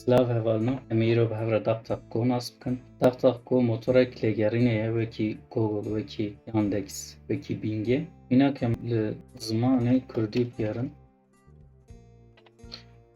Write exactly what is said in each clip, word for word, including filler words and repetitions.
Silav hevalno, em ê îro bi hev re DuckDuckGo nas bikin. DuckDuckGo motorek lêgerînê ye, wekî Google, wekî Yandex, wekî Bingê. Mînak em li zimanê kurdî bigerin.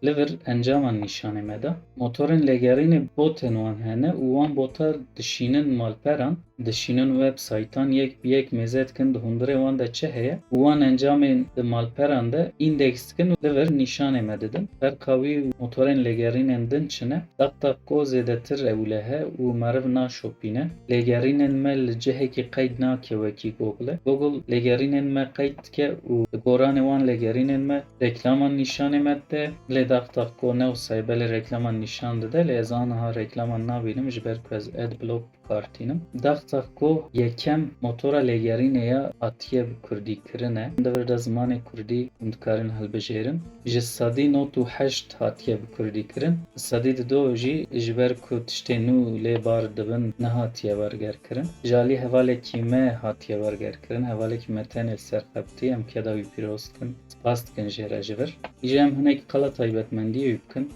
Li vir encaman nîşanê me da. Motorên lêgerînê botên wan hene û wan bota dişînin malperan, dişînin websaytan, yek bi yek mêze dikin di hundirê wan de çi heye û wan encamên di malperan de îndeks dikin û li vir nîşanê me didin. Ferqa wî û motorên lêgerînên din çi ne? DuckDuckGo zêdetir ewlehe û meriv naşopîne. Lêgerînên me li cihekî qeyd nake wekî Google. Google lêgerînên me qeyd dike û di goranê wan lêgerînên me reklaman nîşanê me dide. Lê DuckDuckGo ne wisa ye, belê reklaman nîşan dide, lê ez aniha reklaman nabînim, ji ber ku ez adblock bi kar tînim. DuckDuckGo yekem motora lêgerînê ya hatiye bi kurdî kirine. Di vir de zimanê kurdî hûn dikarin hilbijêrin. Ji sedî nod û heşt hatiye bi kurdî kirin. Sedî dido jî ji ber ku tiştê nû lê bar dibin nehatiye wergerkirin. Ji alî hevalekî me hatiye wergerkirin. Hevalekî me tenê li ser xebitî, em keda wî pîroz dikin. Spas dikin jê re ji vir. Îja em hinek qala taybetmendiyê wî bikin.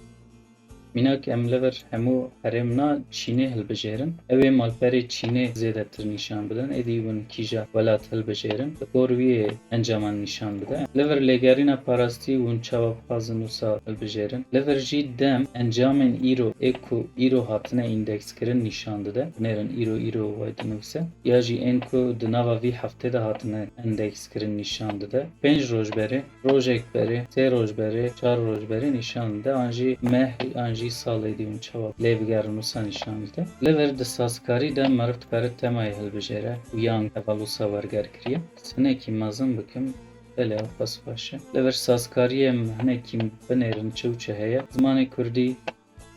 Mînak em li vir hemû herêmna Çînê hilbijêrin. Ew ê malperê Çînê zêdetir nîşan bidin. Êdî hûn kîja welat hilbijêrin. Li gor wî yê encaman nîşan bide. Li vir lêgerîna parastî hûn çawa bixwazin wisa hilbijêrin. Li vir jî dem encamên îro, ê ku îro hatine îndeksikirin nîşan dide. Binêrin îro, îro wê dinivîse. Ya jî ên ku di nava vî heftê de hatine endekskirin nîşan dide. Pênc roj berê, rojek berê, sê roj berê, çar roj berê nîşan dide. An jî meh, an jî salê dî hûn çawa lê bigerin wisa nîşan dide. Li vir di sazkarî de meriv dikare temayê hilbijêre û yan heval wisa werger kiriye. Hinekî mezin bikim, belê ew qas baş e. Li vir sazkariyê em hinekî binêrin çi û çi heye. Zimanê kurdî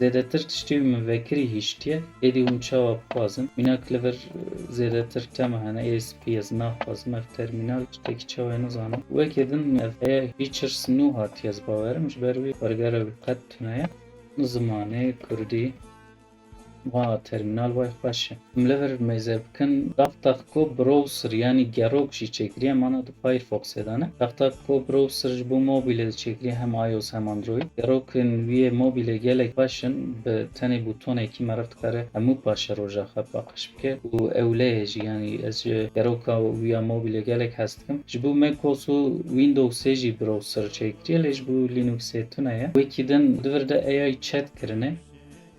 zêdetir tiştê wî min vekirî hiştiye, êdî hûn çawa bixwazin? Mînak li vir, e, zêdetir tema hene, A S P ez naxwazim, ev termînal tiştekî çawa ye nizanim. Wekî din ev heye features nû hatiye ez bawerim, ji ber wî wergera wî qet tune ye. Zimanê kurdî, wa termînal way xweş e. Em li vir mêze bikin, DuckDuckGo Browser, yanî gerok jî çêkiriye, mana di Firefoxê de ne. DuckDuckGo Browser ji bo mobîlê de çêkiriye, hem iOS hem Android. Gerokên wî yê mobîlê gelek xweş in, bi tenê bûtonekî meriv dikare hemû paşeroja xwe paqij bike û ewleyê jî, yanî ez ji geroka wî ya mobîlê gelek hez dikim. Ji bo Mac O S û Windowsê jî browser çêkiriye, lê ji bo Linuxê tune ye. Wekî din di vir de A I chat kirine.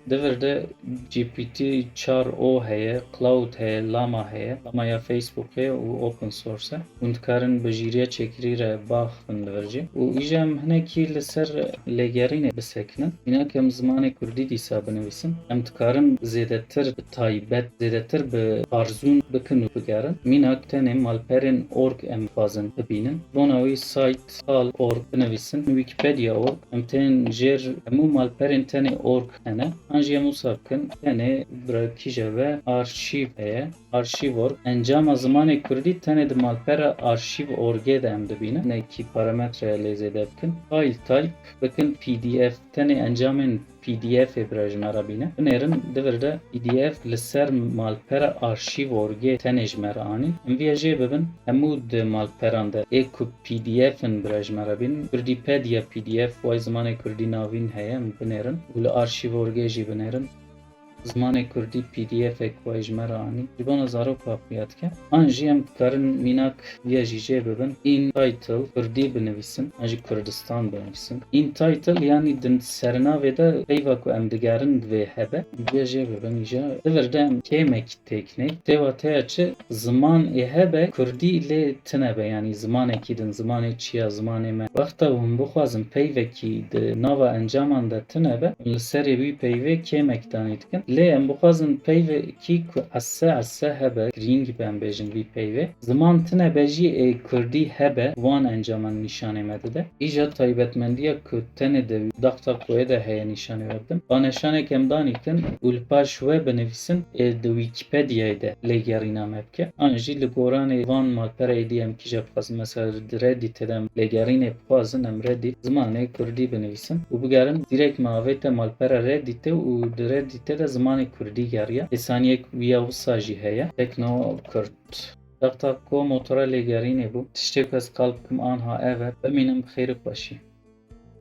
Di vir de G P T çar O heye, Claude heye, Llama heye, Llama ya Facebookê û open source e. Hûn dikarin bi jîriya çêkirî re biaxivin li vir jî. Û îja em hinekî li ser lêgerînê bisekinin. Mînak em zimanê kurdî dîsa binivîsin. Em dikarin zêdetir bi taybet, zêdetir bi parzûn bikin û bigerin. Mînak tenê malperên org em dixwazin bibînin. Bona wî site hal org binivîsin, Wikipedia org. Em tên jêr hemû malperên tenê org hene. An jî em wisa bikin, tenê bira kîje ve arşîv heye. Arşîv org. Encama zimanê kurdî tenê di malpera arşîv orgê de em dibînin. Hinekî parametreya lê zêde bikin. File type bikin P D F. Tenê encamên P D Fê bira ji me re bîne. Binêrin, di vir de P D F li ser malpera arşîv orgê tenê ji me re anî. Em viya jê bibin, hemû di malperan de ê ku P D F in bira ji me re bînin. Kurdîpedia P D F, way zimanê kurdî navîn heye, em binêrin û li arşîv orgê jî binêrin. Zimanê kurdî P D Fek way ji me re anî. Ji bona zaroka xuya dike. An jî em dikarin mînak viya jî jê bibin. In title kurdî binivîsin. An jî Kurdistan binivîsin. In title yanî di sernavê de peyva ku em digerin divê hebe. Viya jê bibin îja. Di vir de em kêmek têkine. Tê wateya çi? Ziman ê hebe, kurdî lê tine be, yanî zimanekî din, zimanê çiya, zimanê me. Wexta hûn bixwazin peyvekî di nava encaman de tine be, li serê wî peyvê kêmek danî dikin. Lê em bixwazin peyvekî ku esse esse hebe, girîng be em bêjin vî peyvê. Ziman tine be jî ê kurdî hebe, wan encaman nîşanê me dide. Îja taybetmendiya ku tenê di DuckDuckGoyê de heye nîşanê we bidim. Paneşanek em danîkin û li paş we binivîsin, ê di Wikipediyayê de lêgerîna me bike. An jî li goranê van malpera êdî em kîje bixwazin, mesela di Redditê de em lêgerînê bixwazin, em Reddit zimanê kurdî binivîsin û bigerin, direkt me avête malpera Redditê û di Redditê de zimanê kurdî geriya. Ê saniyek wiya wisa jî heye. Tekno Kurd. DuckDuckGo motora lêgerînê bû. Tiştê ku ez qal bikim anha ev e. Bimînin bi xêr û xweşî.